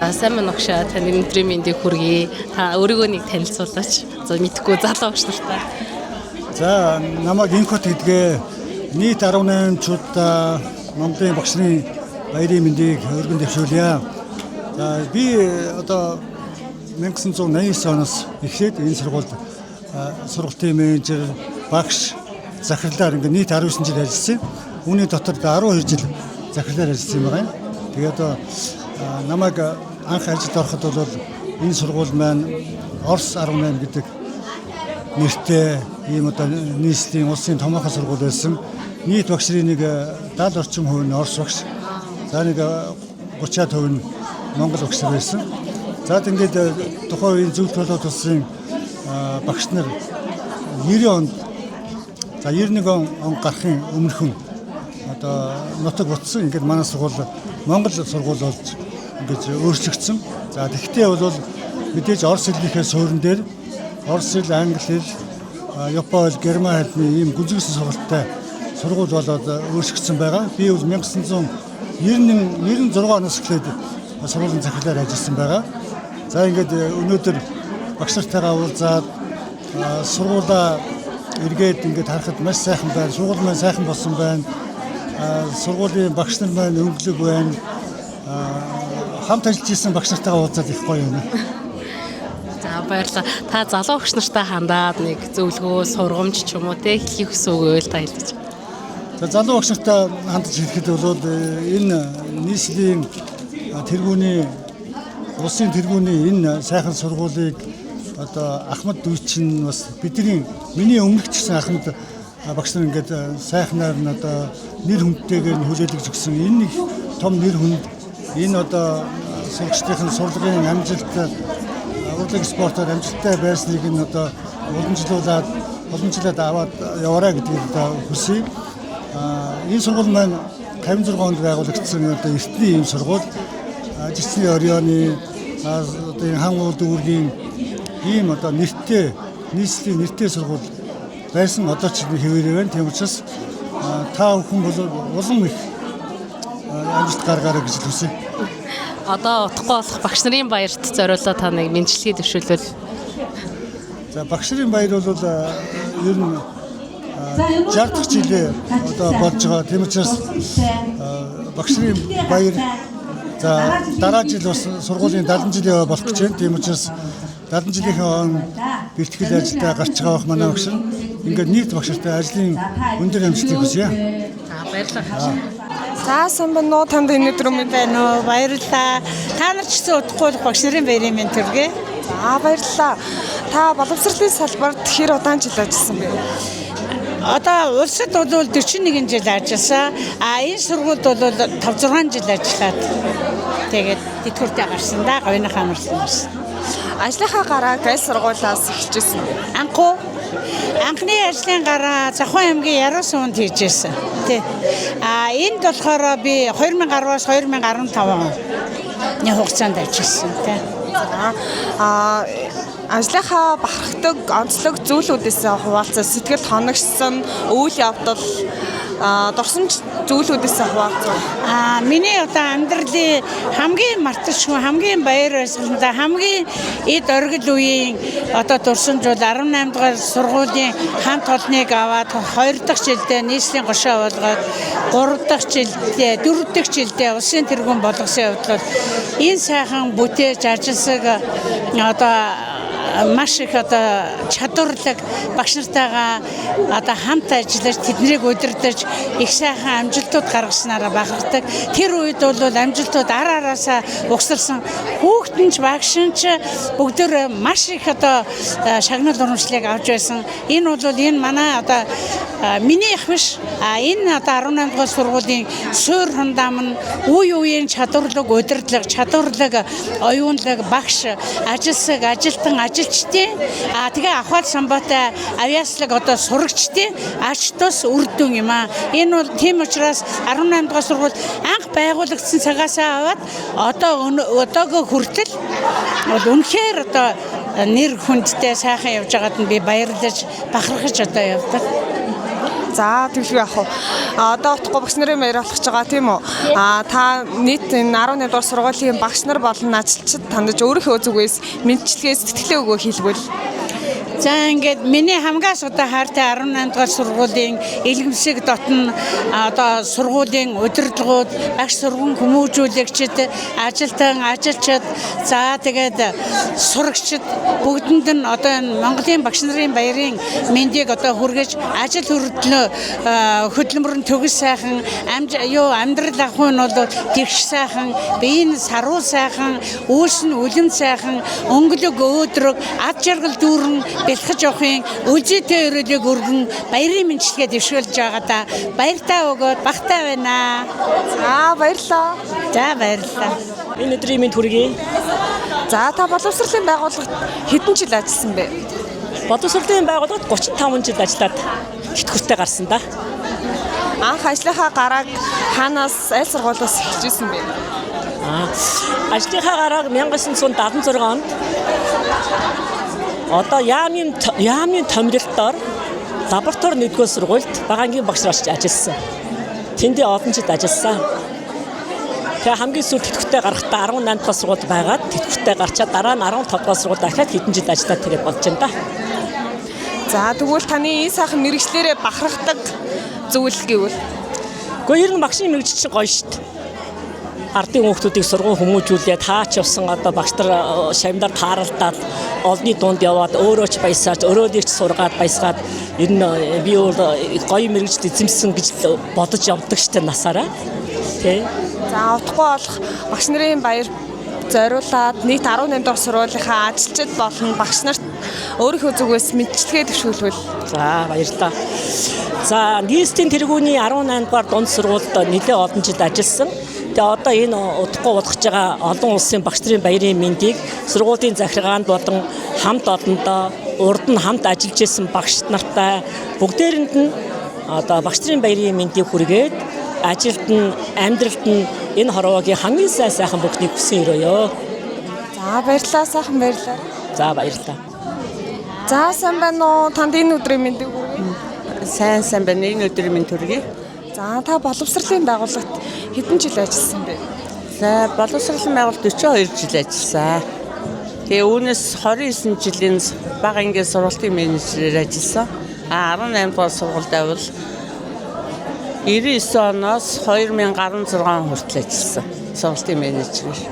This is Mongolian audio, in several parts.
Сайн байна уу, таны өнөөдрийн мэндийг хүргэе. Та өөрийгөө нэг танилцуулаач. За, мэдэхгүй залуу багш нартай. За, намайг Инхот гэдгээ нийт 18 чуудаа Монголын багш нарын баярын мэндийг өргөн дэвшүүлье. За, би одоо 1989 оноос эхлээд энэ сургуульд сургалтын менежер, багш, захирлаар ингээд нийт 19 жил ажилласан. Үүний дотор 12 жил захирлаар ажилласан юм байна. Тэгээд одоо намайг анх ажилд ороход бол энэ сургууль маань Орос 18 гэдэг нэртэй ийм одоо нийслэлийн улсын томоохон сургууль байсан. Нийт багш нарын нэг 70 орчим хувь нь Орос багш. За, нэг 30-аад хувь нь Монгол багш нар байсан. За, ингээд тухайн үеийн зөв төлөө улсын багш нар 90 онд, за, 91 он гарахын өмнөхөн одоо нутаг буцсан. Ингээд манай сургууль Монгол сургууль болж ингэж өөрчлөгдсөн. За, тэгэхдээ бол мэдээж орос хэлнийхээ суурин дээр орос хэл, англи хэл, Япон хэл, герман хэлний ийм гүнзгийсэн сургалттай сургууль болоод өөрчлөгдсөн байгаа. Би бол 1991 96 оноос эхлээд сургуулийн захирлаар ажилласан байгаа. За, ингээд өнөөдөр багш нартайгаа уулзаад сургуулаа эргээд ингээд харахад маш сайхан байна. Сургууль маань сайхан болсон байна. Сургуулийн багш нар маань өнгөлөг байна. Хамт ажиллаж исэн багш нартайгаа уулзаад их гоё юм. За, баярлалаа. Та залуу багш нартай хандаад нэг зөвлөгөө, сургамж ч юм уу те хэлхийг хүсвэл өгөөл та хэлж. За, залуу багш нартай хандаж хэлэхэд бол энэ нийслэлийн тэргүүний, улсын тэргүүний энэ сайхан сургуулийг одоо Ахмад дүү чинь бас бидний, миний өмнөх ч гэсэн Ахмад багш нар ингээд сайхнаар нь одоо нэр хүндтэйгээр нь хүлээлгэж өгсөн энэ их том нэр хүнд, энэ одоо сурагчдын сурлагын амжилт, урлаг спортоор амжилттай байсныг нь одоо уламжлаад аваад яваарай гэдгийг одоо хүсье. Энэ сургууль маань 56 онд байгуулагдсан одоо эртний ийм сургууль. Ажилчны Орионы, одоо энэ хан уул дүүргийн ийм одоо нэртэй, нийслэлийн нэртэй сургууль байсан, одоо ч хэвээрээ байна. Тийм учраас та бүхэн бол улам их амжилт гаргаарай гэж хүсье. Одоо удахгүй болох багш нарын баярт зориулаад та нэг мэндчилгээ дэвшүүлвэл. За, багш нарын баяр бол ер нь 60 дахь жилээ одоо болж байгаа. Тийм учраас багш нарын баяр, за, дараа жил бас сургуулийн 70 жилийн болох гэж байна. Тийм учраас 70 жилийнхээ он бэлтгэл ажилдаа гарч байгаа бах манай багш нар. Ингээд нийт багш нартай ажлын өндөр амжилтыг хүсье. За, баярлалаа. За, сайн байна уу? Танд энэ өдөр мэнд Байна уу? Баярлалаа. Та нар ч гэсэн удахгүй л багш нарын баярын мэнд төргий. За, баярлалаа. Та боловсролын салбарт хэр удаан жил ажилласан бэ? Одоо улсад бол 41 жил ажилласан. А энэ сургуульд бол 5 6 жил ажиллаад тэгээд тэтгэвртэй гарсан да. Говьныхаа амарлан гарсан. Ажлынхаа гарааг аль сургуулиас эхэлж ирсэн бэ? Анхуу анхны ажлын гараа Завхан аймгийн Яруу суунд хийж байсан. Тэ. А энд болохоор би 2010-аас 2015 оны хугацаанд ажилласан. Тэ. За, ажлынхаа бахархдаг онцлог зүйлүүдээс хуваалцаа, сэтгэл хоногшсон үйл явдал, дурсамж зүйлүүдээс хуваалцаа. Миний одоо амьдралын хамгийн марташгүй, хамгийн баяр баясгалантай, хамгийн эд оргил үеийн одоо дурсамж бол 18 дугаар сургуулийн хамт олныг аваад 2 дахь жилдээ нийслэлийн гошоо болгоод 3 дахь жилдээ, 4 дахь жилдээ улсын тэргүүн болгосон явдал бол энэ сайхан бүтээж ажилласаг одоо маш их одоо чадварлаг багш нартайгаа одоо хамт ажиллаж, тэднийг удирдах их сайхан амжилтууд гаргаснараа бахархдаг. Тэр үед бол амжилтууд ар араасаа угсарсан. Хүүхэд нь ч багш нь ч бүгдөө маш их одоо шагнал урамшлыг авч байсан. Энэ бол энэ манай одоо миний их биш. А энэ одоо 18 дугаар сургуулийн суур хундаам нь үе үеийн чадварлаг удирдлага, чадварлаг оюунлаг багш, ажилсаг, ажилтан, ажилчдын, тэгээ авахал самбаатай авьяаслаг одоо сурагчдын ач тус үр дүн юм аа. Энэ бол тийм учраас 18 дугаар сургууль анх байгуулагдсан цагаасаа аваад одоо одоогоо хүртэл бол үнэхээр одоо нэр хүндтэй сайхан явж байгаад нь би баярлаж бахархаж одоо явдаг. За, тэглгүй яах вэ? Одоо утгагүй багш нарын баяр болох гэж байгаа, тийм үү? Та нийт энэ 18 дугаар сургуулийн багш нар болон ажилчид тандаж өөрийнхөө зүгээс мэндчилгээ, сэтгэлээ өгөө хэлбэл. За, ингээд миний хамгаас одоо хайртай 18 дугаар сургуулийн илгэмсэг дотн одоо сургуулийн удирдлагууд, багш сурган хүмүүжүүлэгчид, ажилтан, ажилчид, за тэгээд сурагчид бүгдэнд нь одоо энэ Монголын багш нарын баярын мэндийг одоо хүргэж, ажил хөрдлөө хөдөлмөр нь төгс сайхан, амж юу амьдрал ахуй нь бол тэгш сайхан, бие нь саруу сайхан, үүс нь үлэм сайхан, өнгөлөг өөдрөг, ад жаргал дүүрэн бэлхэж явахын өлзийтэй өрөөлийг өргөн баярын мэндчилгээ дэвшүүлж байгаадаа баяртай өгөөд багтай байна. За, баярлалаа. За, баярлалаа. Энэ өдрийн мэнд хүргэе. За, та боловсролын байгууллагт хэдэн жил ажилласан бэ? Боловсролын байгууллагад 35 жил ажиллаад тэтгэвртэй гарсан да. Анх ажлынхаа гарааг хаанаас, аль сургуулиас эхэлж ирсэн бэ? Ажлынхаа гарааг 1976 онд одоо яамын томилолтоор лаборатори 1-р сургуульд бага ангийн багш нар очиж ажилласан. Тэндээ олон жил ажилласан. Тэгээ хамгийн сүүлд тэтгэвртэй гарахдаа 18 дугаар сургуульд байгаад тэтгэвртэй гарчаад дараа нь 15 дугаар сургуульд дахиад хэдэн жил ажиллаад тэгээд болж байна да. За, тэгвэл таны энэ сайхан мэргэжлээрээ бахархдаг зүйл гэвэл? Гэхдээ ер нь багшийн мэргэжил чинь гоё шүү дээ. Ардын хүүхдүүдийг сургууль хүмүүжүүлээд таач явсан одоо багш нар шамдаар тааралдаад олонний дунд яваад өөрөө ч баясаач өрөөлийг ч сургаад баясгаад ер нь би өөр гоё мэргэжил эзэмсэн гэж бодож явдаг шүү дээ насаараа. Тэ. За, утгагүй болох багш нарын баяр зориулаад нийт 18 дугаар сургуулийнхаа ажилчид болон багш нарт өөрийнхөө зүгээс мэндчилгээ дэвшүүлвэл. За, баярлалаа. За, нийслэлийн тэргүүний 18 дугаар дунд сургуульд нэлээд олон жил ажилласан. Тэгээ одоо энэ удахгүй болгож байгаа олон улсын багш нарын баярын мэндийг сургуулийн захиргаанд болон хамт олондоо урд нь хамт ажиллаж исэн багш нартай бүгдээрэнд нь одоо багш нарын баярын мэндийг хүргээд ажилд нь, амьдралд нь энэ хорвоогийн хамгийн сайн сайхан бүхнийг хүсэн өрөөё. За, баярлалаа, сайхан баярлалаа. За, баярлалаа. За, сайн байна уу? Танд энэ өдрийн мэндийг хүргэе. Сайн сайн байна. Энэ өдрийн мэнд хүргэе. За, та боловсролын байгууллагт хэдэн жил ажилласан бэ? За, боловсролын байгууллагт 42 жил ажилласан. Тэгээ үүнээс 29 жилийн бага ангийн сургалтын менежерээр ажилласан. 18 дугаар сургуульд авал 99 оноос 2016 он хүртэл ажилласан. Сургалтын менежерээр.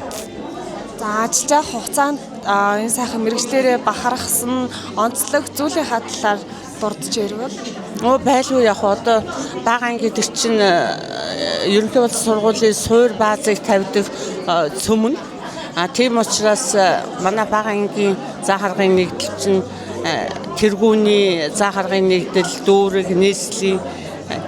За, ажиллаж байгаа хугацаанд энэ сайхан мэргэжлээрээ бахархсан онцлог зүйлийнхаа талаар дурдж яривал. Байлгүй яг одоо бага анги гэдэг чинь ерөнхий бол сургуулийн суур баазыг тавьдаг цөмөн. Тийм учраас манай бага ангийн заа харгын нэгдэл чинь тэргүүний заа харгын нэгдэл, дүүрэг, нийслэлийн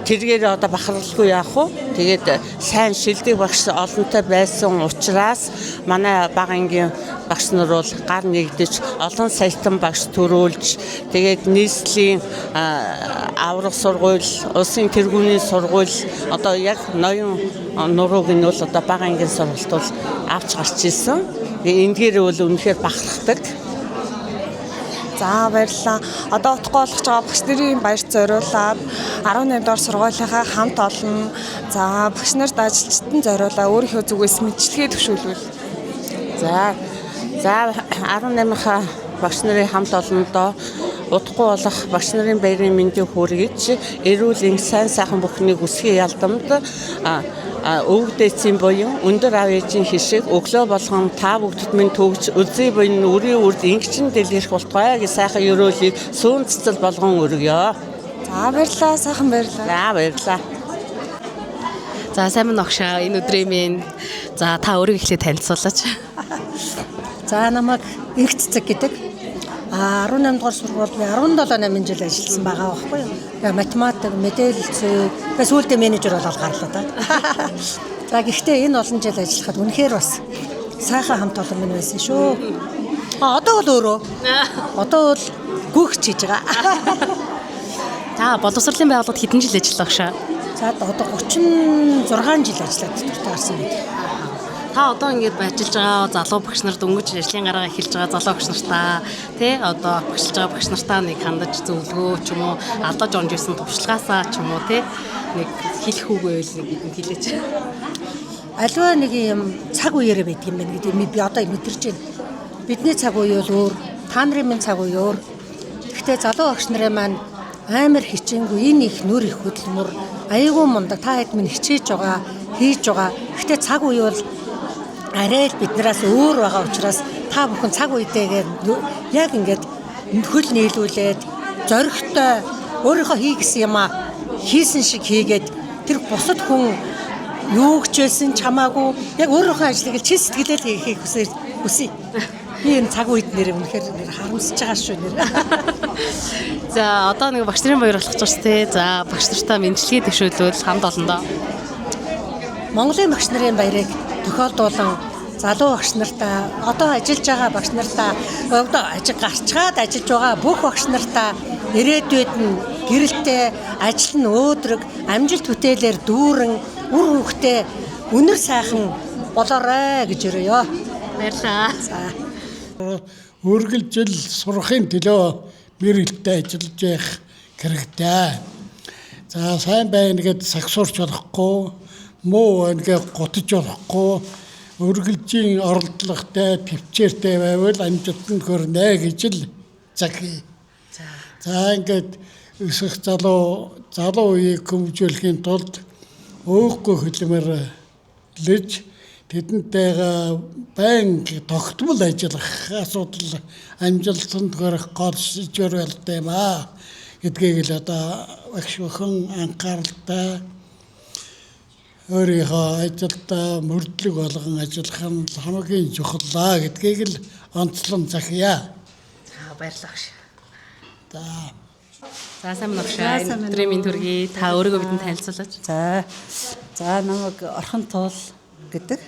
тэргээр одоо бахархалгүй яах вэ? Тэгээд сайн шилдэг багш олонтой байсан учраас манай бага ангийн багш нар бол гар нэгдэж олон саятан багш төрүүлж, тэгээд нийслэлийн аврах сургууль, улсын тэргүүний сургууль одоо яг ноён нурууг нь бол одоо бага ангийн сургалт бол авч гарч ирсэн. Эндгээр бол үнэхээр бахархдаг. За, баярлалаа. Одоо утгагүй болгож байгаа багш нарын баяр зориулаад 18 дугаар сургуулийнхаа хамт олон, за, багш нарт, ажилчдад нь зориулаа өөрийнхөө зүгээс мэндчилгээ төвшүүлвэл. За 18-ынхаа багш нарын хамт олондоо удахгүй болох багш нарын баярын мэндийг хүргэж, эрүүл энх сайн сайхан бүхнийг өсгий ялдамд өвөг дээдсийн буян, өндөр аав ээжийн хишиг өглөө болгон та бүгдэд минь төгж, үзий буян үрийн үрд ингэчин дэлгэрэх болтугай гэж сайхан ерөөлийг сүүн цэцэл болгон өргөё. За, баярлалаа, сайхан баярлалаа. За, баярлалаа. За, сайн байна огшаа, энэ өдрийн минь. За, та өөрийгөө эхлээд танилцуулаач. За, намайг Инх цэцэг гэдэг. 18 дугаар сургуульд би 17 8 жил ажилласан байгаа байхгүй юу. Тэгээ математик, мэдээлэл зүй, тэгээ сүүлдээ менежер болоод гарлаа да. За, гэхдээ энэ олон жил ажиллахад үнэхээр бас сайхан хамт олон минь байсан шүү. Одоо бол өөрөө. Одоо бол гүгч хийж байгаа. За, боловсролын байгууллагад хэдэн жил ажиллах шаа? За, одоо 36 жил ажиллаад дуртай гарсан байдаг. Та одоо ингэж ажиллаж байгаа залуу багш нар, дөнгөж ажлын гараа эхэлж байгаа залуу багш нартаа тий одоо багшлж байгаа багш нартаа нэг хандаж зөвлөгөө ч юм уу, алдаж онж исэн туршлагаасаа ч юм уу тий нэг хэлэх үг байвал нэг бидэнд хэлээч. Аливаа нэг юм цаг үеэрээ байдаг юм байна гэдэг би одоо мэдэрч байна. Бидний цаг үе бол өөр, та нарын минь цаг үе өөр. Гэхдээ залуу багш нарын маань амар хичээнгүй, энэ их нүр их хөдөлмөр, аягүй мундаг, та хэд минь хичээж байгаа, хийж байгаа. Гэхдээ цаг үе бол арай л биднээс өөр байгаа учраас та бүхэн цаг үедээгээ яг ингээд хөл нийлүүлээд зоригтой өөрийнхөө хий гэсэн юмаа хийсэн шиг хийгээд тэр бусад хүн юу хичээсэн ч хамаагүй яг өөрийнхөө ажлыг л чин сэтгэлээр хийхийг хүсье. Би энэ цаг үед нэр үнэхээр нэр харамсаж байгаа шүү нэр. За одоо нэг багш нарын баяр болох гэж байна шүү дээ. За багш нартаа мэндчилгээ дэвшүүлвэл хамт олондоо. Монголын багш нарын баярыг тохиолдуулан залуу багш нартаа, одоо ажиллаж байгаа багш нартаа, одоо ажил гарчгаад ажиллаж байгаа бүх багш нартаа ирээдүйд нь гэрэлтэй, ажил нь өөдрөг, амжилт бүтээлээр дүүрэн, үр хөвгтэй үнэр сайхан болоорой гэж өрөөё. Баярлалаа. За. Үргэлжил сурахын төлөө мэрэгэлтэй ажиллаж явах хэрэгтэй. За сайн байна гэд сагсуурч болохгүй, муу байна гэж гутаж болохгүй, үргэлжийн оролдлоготой, төвчээртэй байвал амжилтанд хүрнэ гэж л захий. За ингээд өсөх залуу үеийг хөгжүүлэхийн тулд өөхгүй хөдөлмөрлөж тэдэнтэйгээ байнга тогтмол ажиллах асуудал амжилтанд хүрэх гол шийдвэр болтой юм аа гэдгийг л одоо багш бүхэн анхааралтай өөрийнхөө ажилдаа мөрдлөг болгон ажиллах нь хамгийн чухал гэдгийг л онцлон захия. За баярлалаа багш. За. За сайн байна уу багш. Өдрийн мэнд хүргэе. Та өөрийгөө бидэнд танилцуулаач. За намайг Орхон Туул гэдэг.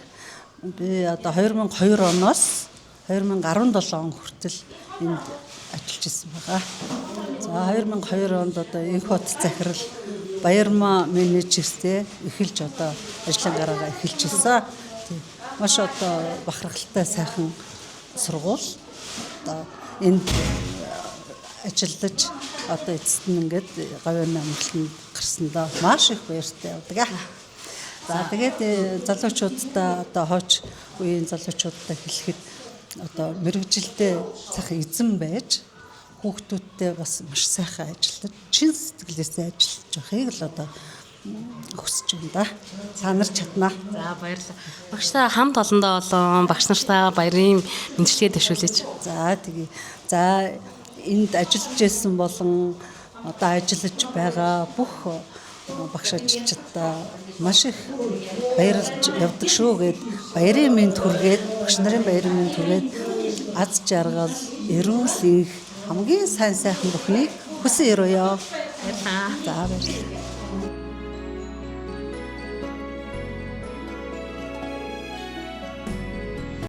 Би одоо 2002 оноос 2017 он хүртэл энд ажиллаж исэн байгаа. За 2002 онд одоо Энхот захирал Баярмаа менежертэй эхэлж одоо ажлын гараагаа эхэлж ирсэн. Маш одоо бахархалтай сайхан сургууль. Одоо энд ажиллаж одоо эцэст нь ингээд говийн амралтанд гарсандаа маш их баяртай явдаг. За тэгээд залуучуудаа одоо хойч үеийн залуучуудаа хэлэхэд одоо мэргэжилдээ сайхан эзэн байж хүүхдүүдтэй бас маш сайхан ажиллаж чин сэтгэлээсээ ажиллаж байхыг л одоо хүсэж байна да. Та нар чаднаа. За баярлалаа. Багш та хамт олондоо болон багш нартаа баярын мэндчилгээ дэвшүүлээч. За тэгье. За энд ажиллаж исэн болон одоо ажиллаж байгаа бүх багш ажилчдаа маш их баярлж явдаг шүү гэд баярын мэнд хүргээд багш нарын баярын мэнд хүргээд аз жаргал, эрүүл энх хамгийн сайн сайхан бүхнийг хүсэн өрөөё. Баярлалаа. За баярлалаа.